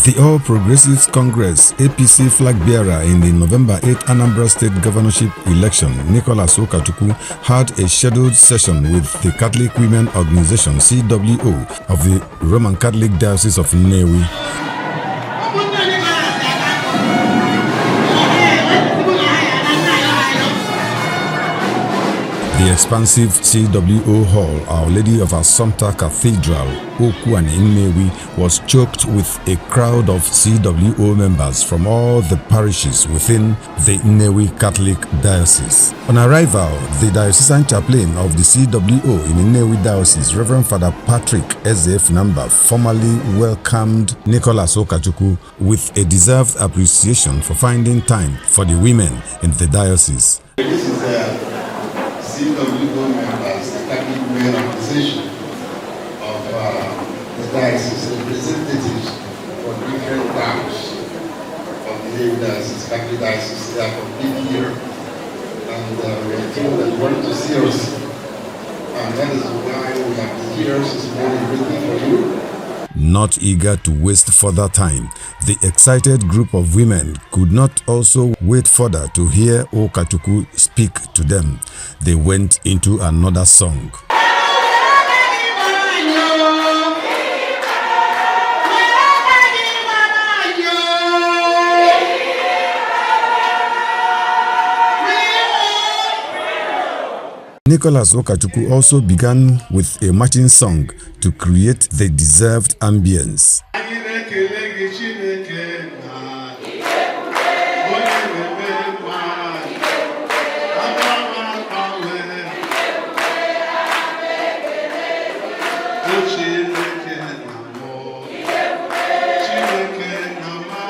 The All Progressives Congress APC flag bearer in the November 8 Anambra State governorship election, Nicholas Ukachukwu, had a scheduled session with the Catholic Women Organization CWO of the Roman Catholic Diocese of Nnewi. The expansive CWO Hall, Our Lady of Assumpta Cathedral, Ukwuani Nnewi, was choked with a crowd of CWO members from all the parishes within the Nnewi Catholic Diocese. On arrival, the diocesan chaplain of the CWO in Nnewi Diocese, Reverend Father Patrick Ezefunamba, formally welcomed Nicholas Ukachukwu with a deserved appreciation for finding time for the women in the diocese. This is a CWO members, the Catholic Women Organization of the diocese, representatives from different towns of the Nnewi Diocese, Catholic Diocese. They are complete here, and we are told that you want to see us, and that is why we have been here this morning waiting for you. Not eager to waste further time, the excited group of women could not also wait further to hear Ukachukwu speak to them. They went into another song. Nicholas Ukachukwu also began with a marching song to create the deserved ambience. Anyị na-ekele gị, Chineke na onye na-eme mma agbanwe agbanwe o. Chineke na mụ, Chineke na ma,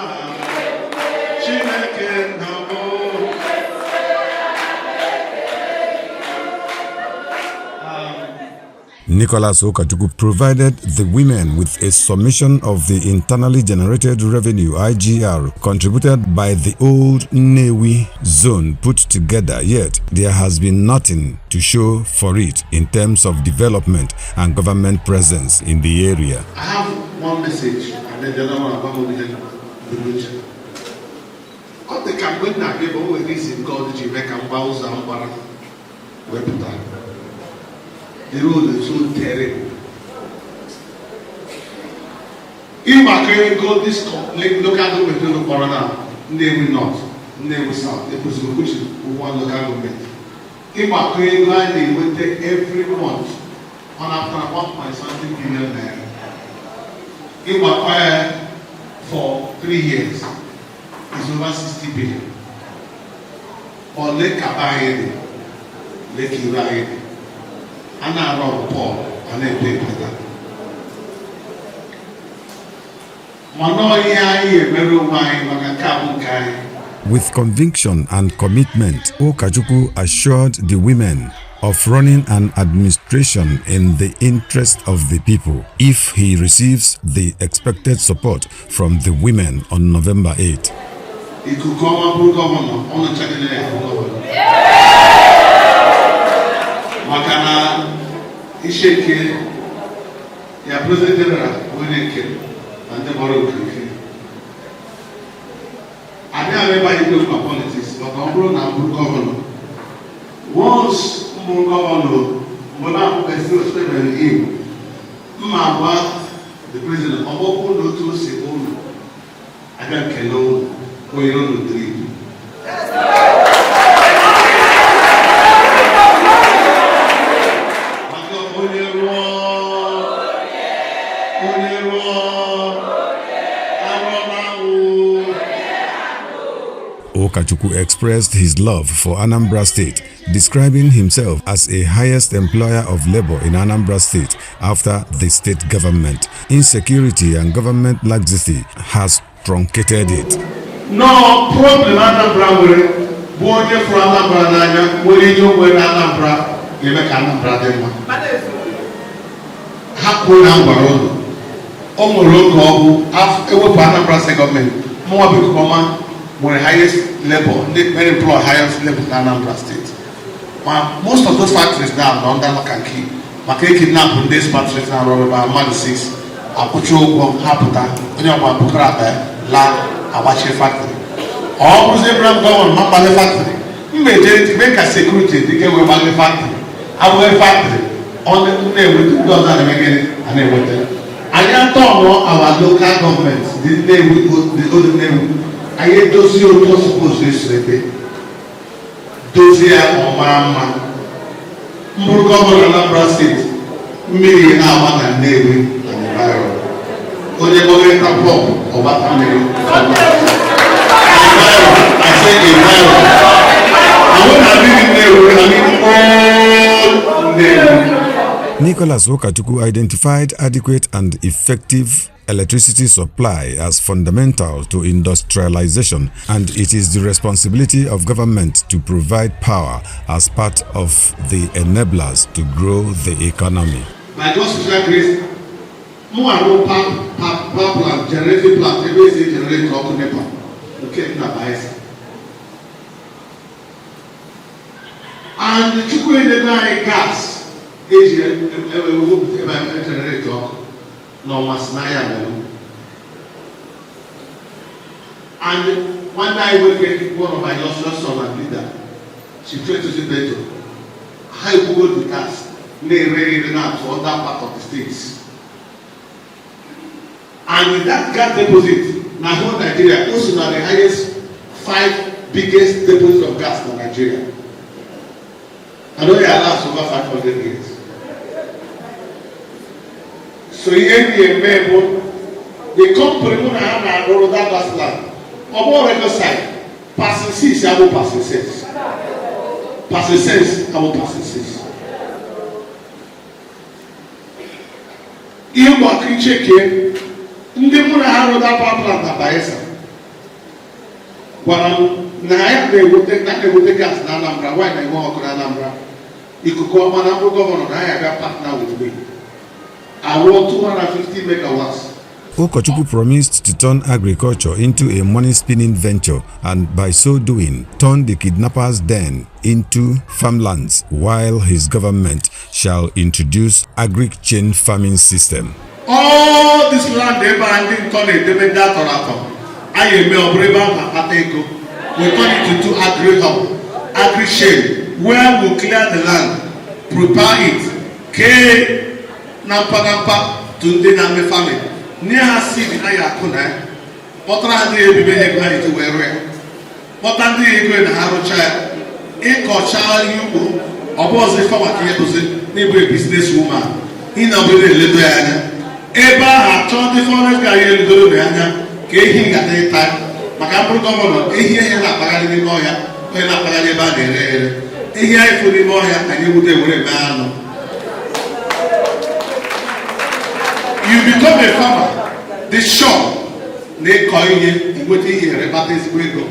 Chineke na mụ. Nicholas Ukachukwu provided the women with a submission of the internally generated revenue IGR contributed by the old Nnewi zone put together, yet there has been nothing to show for it in terms of development and government presence in the area. I have one message and then the other one about ihe bụ. Ọ dị ka mgbe m na-abịa ebe o nwere isi God ji mee ka m gbaa ụzọ m gbara wee pụta. The road is so terrible. Ịgbakọ ego this local government unu kpọrọ na Nnewi North, Nnewi South, Ekwesịrị, which is one local government. Ịgbakọ ego a na-enweta every month, ọ na-apụtara 1 point something billion naira. Ịgbakọ ya for 3 years is over 60 billion. Ole ka be anyị dị, lee ka iru anyị dị. A na-arụ ọrụ Pọl, a na-epe ekpeta. Mana ọ ihe anyị emere onwe anyị maka nke a bụ nke anyị. With conviction and commitment, Ukachukwu assured the women of running an administration in the interest of the people if he receives the expected support from the women on November 8. Ikuku ọma bụrụ governor, ọ nọcha niile ya bụ governor. Maka na Isheke ya president general bụ onye nke na ndị gbara okirikiri. Abịa m ebe anyị kwe na politics, maka ọ bụrụ na m bụrụ governor. Once m bụrụ governor, mgbe m akwụkwesị osimiri in, mma agwa the president, ọ bụrụ na otu o si ụlọ abịa nkele ụlọ onye unu drip. Maka onye rụọ, onye rụọ, arụ na-awụ. Ukachukwu expressed his love for Anambra State, describing himself as a highest employer of labor in Anambra State after the state government. Insecurity and government laxity has truncated it. No problem Anambra nwere bụ onye fụrụ Anambra n'anya nwere ihe o nwere na Anambra ga-eme ka Anambra dị mma. Ha kwuo na m gwara ụlọ o nwere oge ọ bụ ewepụ Anambra State gọọmenti, mụnwa bụ Ikuku Ọma nwere highest labor, ndị mere employ highest labor na Anambra State. Ma most of those factories now nọ under lock and key maka e kidnap ndị expatriates na-arụ ọrụ ebe ahụ, mmadụ 6. Akwụcha ụgwọ ha pụta, onye ọbụla bukọrọ akpa ya laa, agbachie factory. Ọ bụrụzie bụra governor ma mgbalị factory mma eje mee ka security dị ka enwee gbalị factory abụghị factory ọ na-enweta ndị ọzọ na-eme gịnị a na-enweta. Anyị atọ nọ our local government dị Nnewi, the old Nnewi, anyị edozie otu o suppose esi ebe dozie ya ka ọ mara mma. Mbụrụ governor Anambra State, mmiri na-agba na Nnewi na environ. Onye gbọgịrịta pump, ọgbata mmiri environ. I say environ, and when I mean Nnewi, I mean all Nnewi. Nicholas Ukachukwu identified adequate and effective electricity supply as fundamental to industrialization, and it is the responsibility of government to provide power as part of the enablers to grow the economy. By God's special grace, mụ arụ power plant, generating plant, ebe esi generate ọkụ NEPA nke dị na Bayelsa. And Chukwu enyego anyị gas eji ewepụta ebe anyị generate ọkụ n'ọnwa si n'ahịa mere. And nwanne anyị nwoke, one of my illustrious son and leader, Chief Cletus Ibeto, ha ekwugo the gas na-ere ere na to other part of the states. And with that gas deposit na whole Nigeria, o so na the highest five biggest deposit of gas na Nigeria, and only last over 500 years. So ihe ndị eme bụ the company mụ na ha na-arụrụ that gas plant, ọ bụ record side passing six abụ passing six, passing six abụ passing six. Ihe mgbakọ icheke ndị mụ na ha rụda power plant na Bayelsa gwara m na ya na-eweta gas na Anambra. Nwaanyị na-enwe ọkụ na Anambra, ikuku ọma na mbụ governor na ya abịa partner with me arụọ 250 megawatts. Ukachukwu promised to turn agriculture into a money-spinning venture and by so doing, turn the kidnappers' den into farmlands, while his government shall introduce agri-chain farming system. All this land ebe a ndị ntọ na-edebe ndị atọrọ atọ, anyị eme ọ bụrụ ebe a na-akpata ego. We turn it into agri hub, agri chain, where we clear the land, prepare it, kee na mpa na mpa to ndị na-eme farming, nye ha seed na ya akụ na ya, kpọtara ha ndị ebibe ha ego ha ji wee rụọ ya, kpọta ndị ego na ha rụcha ya, ịkọcha ihe ugbo. Ọ bụ ọzọ ife maka ihe bụzi n'ịbụ a business woman, ị na-abụ na-eledo ya anya ebe ahụ, achọ ndị forest guard ya eludoro ya anya ka ehi gata ịta. Maka mkpụrụ governor, ehi ihe na-akpagharị n'ime ọhịa, onye na-akpagharị ebe a na-ere ere ehi anyị fụ n'ime ọhịa, anyị ewute were mee anụ. You become a farmer, dị sure na ịkọ ihe, enweta ihe, erebata ezigbo ego.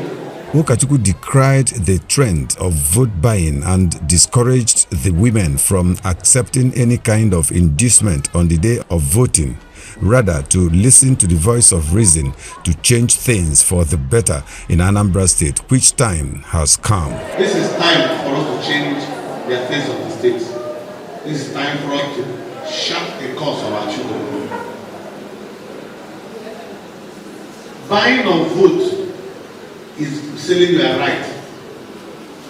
Ukachukwu decried the trend of vote buying and discouraged the women from accepting any kind of inducement on the day of voting, rather to listen to the voice of reason to change things for the better in Anambra State, which time has come. This is time for us to change the affairs of the state. This is time for us to sharp the course of our children. Buying of vote is selling your right.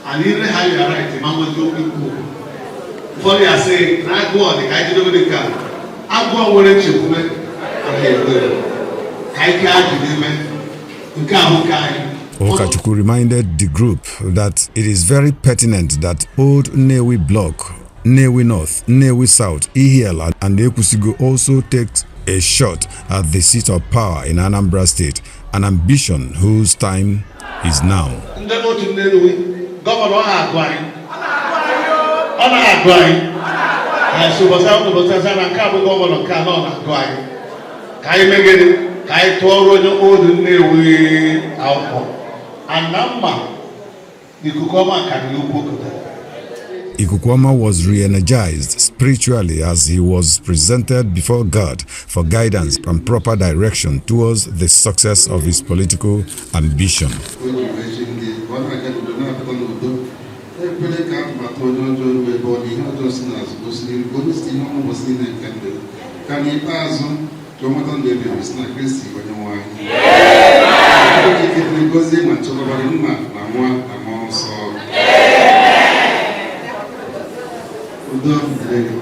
And even how you are right, ma nweta okwu ikwu. Ụfọdụ ya sị na agụọ dị ka anyị jidobe nke a. Agụọ nwere nchekwube anaghị egbu egbu. Ka anyị kee ajụ n'ime nke a bụ nke anyị. Ukachukwu reminded the group that it is very pertinent that Old Nnewi Block, Nnewi North, Nnewi South, Ihiala and Ekwusigo also takes a shot at the seat of power in Anambra State, an ambition whose time is now. Ndị otu Nnewi, governor, ọ na-agụ anyị, ọ na-agụ anyị. Anyị si ụbọchị ahụ ụbọchị asaa na nke a bụ governor nke anọ na-agụ anyị, ka anyị megide, ka anyị tụọrọ onye Old Nnewi akwụkwọ ana mma ikuku ọma karịrị ukwu okota. Ikukuoma was re-energized spiritually as he was presented before God for guidance and proper direction towards the success of his political ambition. O ji wee chi ndị ka ọ na-aga n'udo na-apụta n'udo. Ekwele ka atụmatụ onye ọjọọ ruo ebe ọ dị ihe ọjọọ si n'azụ gosi n'iru, ka onye si ihe ọma ụbọchị niile nke ndụ, ka n'ikpeazụ Ka o nweta ndụ ebighị ebi site na Kristi onye nwe anyị. Onye ike dịrị gọzie ma chekwaba gị, Nna na Nwa na Mmụọ Nsọ. Udo dịrị gị.